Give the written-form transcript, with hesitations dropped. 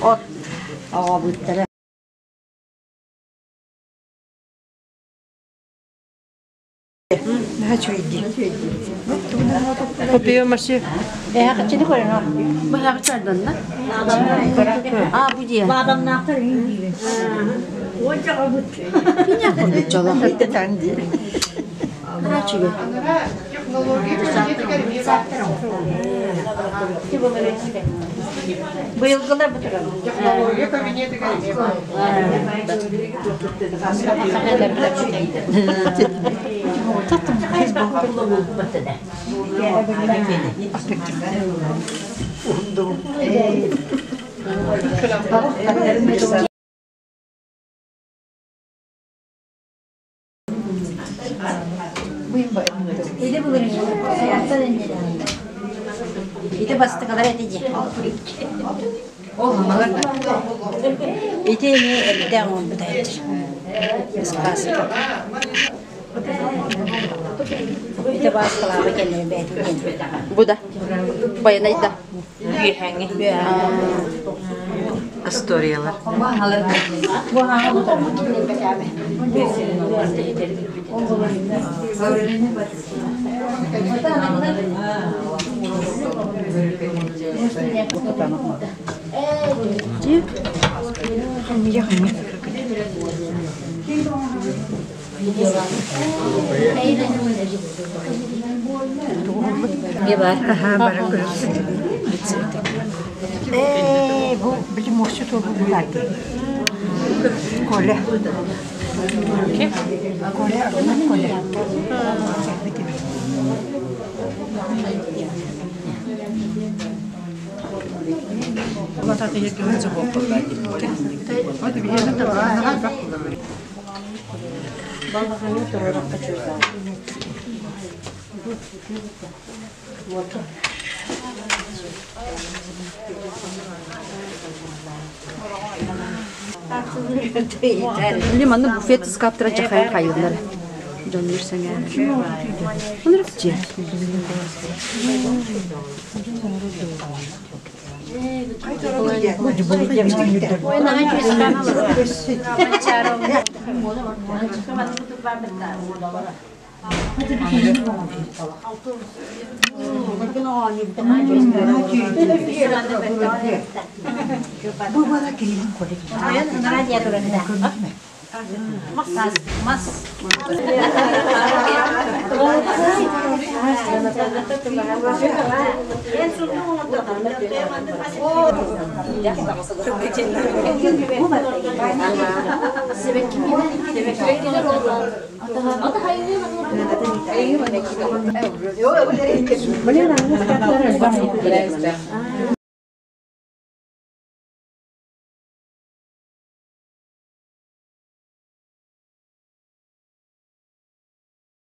От оҕобуттара. Копия маши. Эһэхчини көрөн А бу дие. Быйылгылар бутуран. Ити бастакылар эти дии. Ити эми эрдэ оҥорбута Ыскааска. Ити бааскалаабы кэллэрин бэйэтин диэн. Бу да. Байанайда. Үөһээҥҥи историялар. Ээ, бу били муосчут уолу Коля. Коля, Аргунов Коля. Балаҕаны туруорукка чуйдаан. Били манна буфет ыскаптара дьахайан хайыыллар. Дьоннор сэҥээр. Онор дьиэ. Бу бала кирилин Коля. Мас.